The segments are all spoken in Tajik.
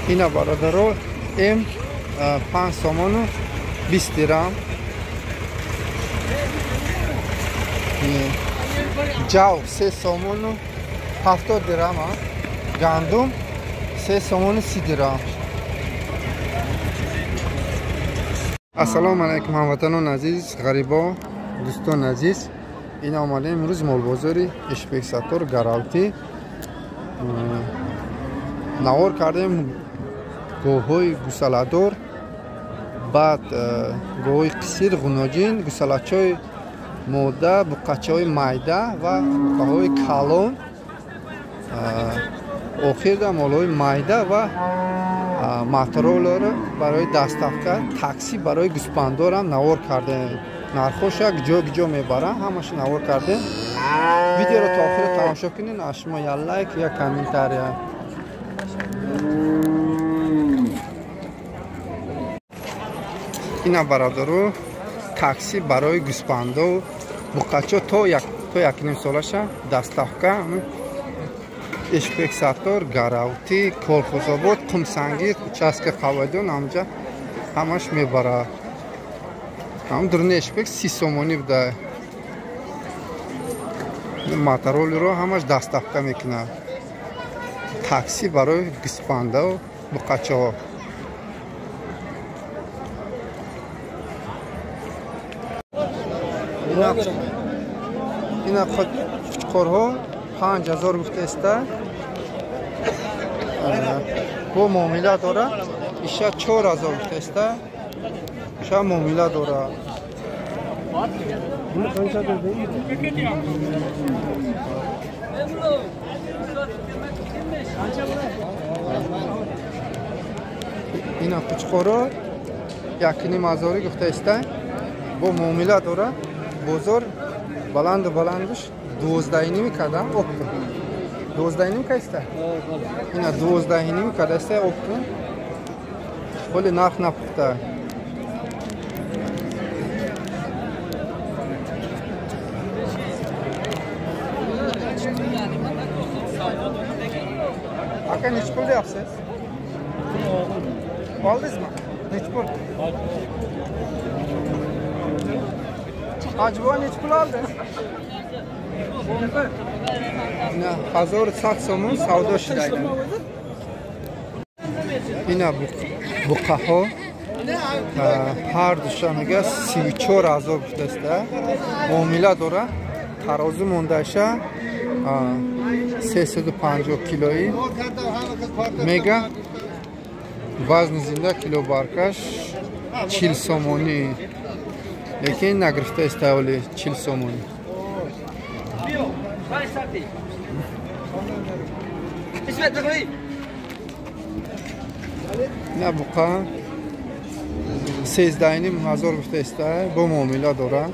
Ина бародаро М 5 сомону 20 дирам. Ҷав 3 сомону 70 дирам, гандум 3 сомону 30 дирам. Ассалому алайкум ҳамватанон азиз, ғарибо, дӯстон азиз. Ин омадем имрӯз молбозори Ишбек Саттор Гаралти. Навор кардем гоҳҳои гусаладор, баъд гоҳҳои қисир, ғуноҷин, гусалачҳои мода, буқачаҳои майда ва буқаҳои калон. Охирда молҳои майда ва мотороллерро барои доставка, такси барои гӯспандорам навор кардем. Нархоша ҷо ҷо мебарам, ҳамаша навор кардем. Видеоро то охира тамошо кунед, аз шумо я лайк, я комментария. Ина бародаро такси барои гӯспандо буқачо то 1.5 солаша доставка Ишбек Саттор, Гаравти, Колхозобод, Қумсангир, участка Қавайдон ҳамҷа ҳамаш мебарад. Ҳам дуруни Ишбек 30 сомонӣ буда. Мотороллерро ҳамаш доставка мекунад. Такси барои гӯспандау буқачаҳо. Ина қучқорҳо 5000 гуфтаеста. Бо муомила дора. Иша 4000 гуфтаеста. Иша муомила дора. Ина қучқоро 1500 гуфтаеста. Бо муомила дора. Бозор баланду баландуш 12.5 када оптом. 12.5 кайста? Ина 12.5 кадаста оптом. Холи нарх напухта. Ака nechi pul deyapsiz? Oldingizmi? Nechi pul? Hoji buva nechi pul oldingiz? Ина 1100 сомон савдо шуда. Ина буқаҳо ҳар душа мега 34000 гуфтаста. Муомила дора. Тарозу мондаша 350 килои мега. Вазни зинда килобаркаш 40 сомонӣ. Лекин нагирифтаиста оли 40 сомонӣ. Ина буқа 13.5 гуфтаиста, бо муомила дора.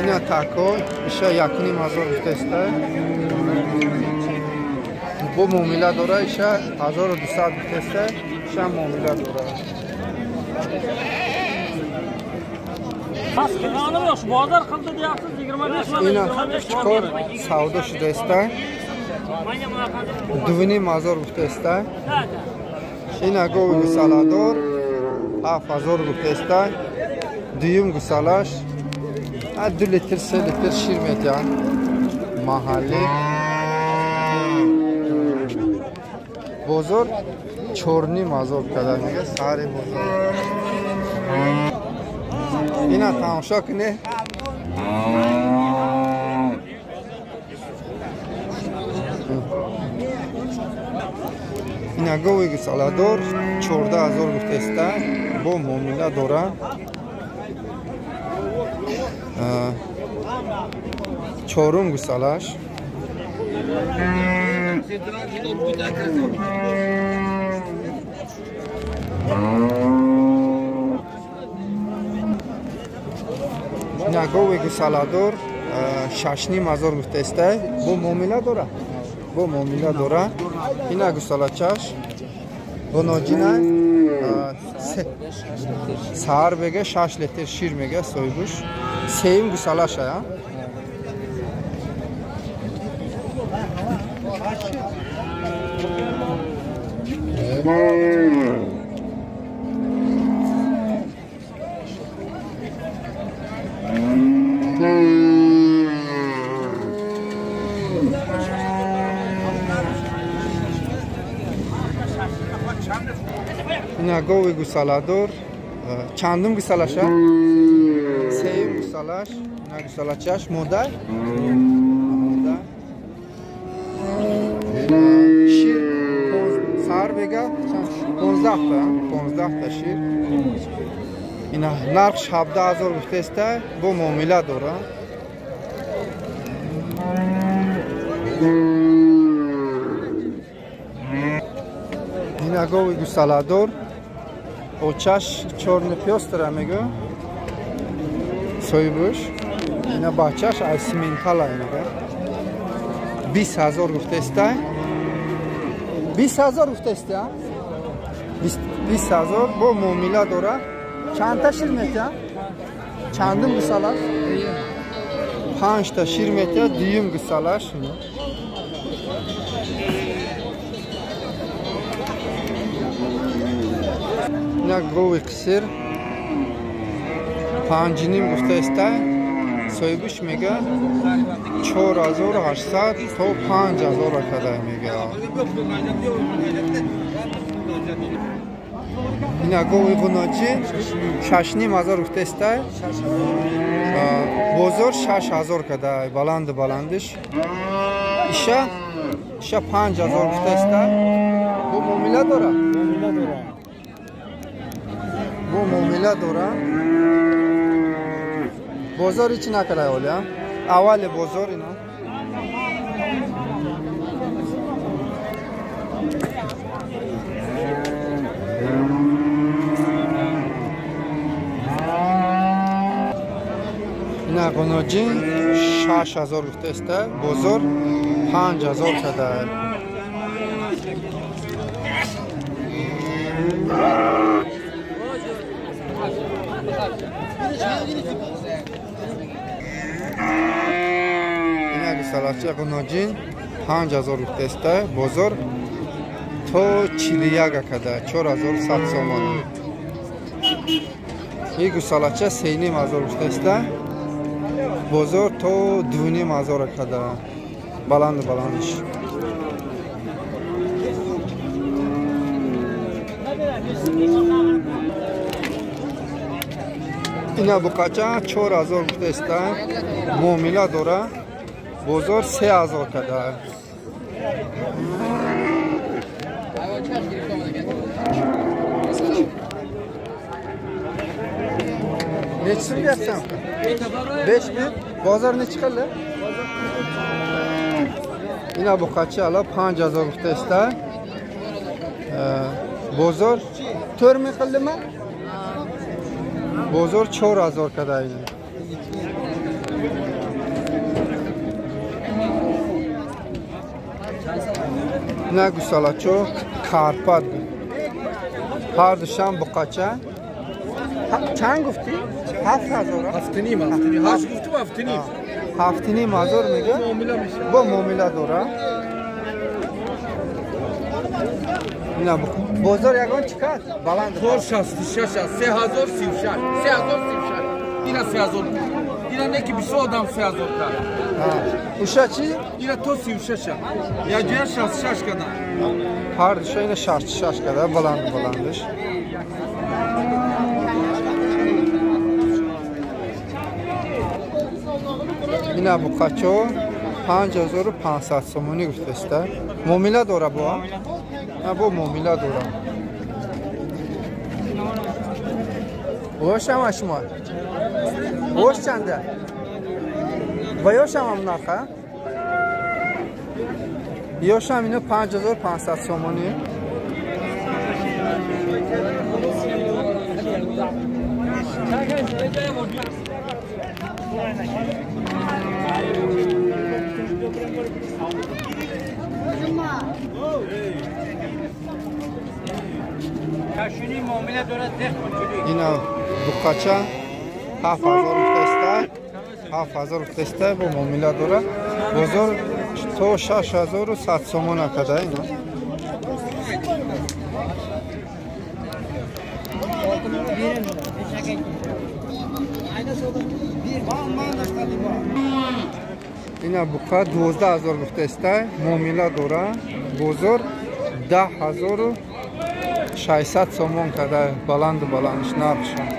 Ина тако иша 1.5 гуфтаиста. Бо муомила дора, иша 1200 гуфтаиста, иша муомила дора. Ина чикор савдо шудаиста. 2.5 гуфтаиста. Ина гови гусаладор 7000 гуфтаиста. Дуюм гусалаш 2 литр 3 литр шир метиҳад. Маҳаллӣ. Бозор 4.5 када мега сари бозор. Ина тамошо кунед. Ина гови гусаладор 14000 гуфтаиста, бо муомила дора. Чорум гусалаш. Ина гови гусаладор 6.5 гуфтаиста, бо муомила дора. Бо муомила дора. Ина гусалачаш боноҷина саҳар мега 6 литр шир мега соҳибуш. Сеюм гусалаша. Ина гови гусаладор. Чандум гусалаша? Сеюм гусалаш. Ина гусалачаш мода. Мода. Шир сар мега 15 та, 15 та шир. Ина нархш 17,000 гуфтеста, бо муомила дора. Ина гови гусаладор. Очаш чорни пёстра мега соҳибуш. Ина бачаш аз симентала мега. 20,000 гуфтеста. 20,000 гуфтеста. 20,000 бо муомила дора. Чанд та шир метия? Чандум гусалаш? 5 та шир метия, дуюм гусалаш. Ина гови қисир 5,5 гуфтаеста. Соҳибуш мега 4800 то 5000 када мега. Ина гови ғуноҷӣ 6,500 гуфтаеста. Бозор 6000 када, баланду баландиш. Иша 5000 гуфтаеста. Бо муомила дора? Муомила дора. Бо муомила дора. Бозор ҳеч накарда оля. Аввали бозор ино. Ина ғуноҷӣ 6000 гуфтаеста, бозор 5000 када. Ина гусалача ғуноҷин 5000 гуфтаеста, бозор то 41 када, 4100 сомон. И гусалача 3,500 гуфтаеста, бозор то 2,500 када, баланду баландиш. Ина буқача 4000 гуфтаеста, муомила дора, бозор 3000 када. Nechi so'm bersan? 5000. Bozor nechi qildi? Ина буқача ала 5000 гуфтаеста. Бозор 4000 qildimi? Бозор 4000 када ина. Ина гусалачо карпат. Ҳар душам буқача. Чанд гуфтӣ? 7000. 7,5, 7,5. Ҳашт гуфтум 7,5. 7,5 мега? Бо муомила дора. Ина бозор ягон чӣ кард? Баланд. 466, 3036, 3036. Ина 3000. Ина не ки бисёр одам 3000 кард. Уша чӣ? Ина то 36. Я ҷоя 66 кардам. Ҳар душа ина 66 када, баланд баландиш. Ина буқачо 5500 сомонӣ гуфтаеста. Муомила дора бо? На, бо муомила дора. Ошама шумо? Ош чанда? Ва ёшам нарха? Ёшам ино 5500 сомонӣ. Ина буқача 7000 гуфтаста, 7000 гуфтаста, бо муомила дора. Бозор то 6100 сомона када ина. Ина буқа 12000 гуфтаста, муомила дора. Бозор 10600 сомон када, баланду баландш нархша.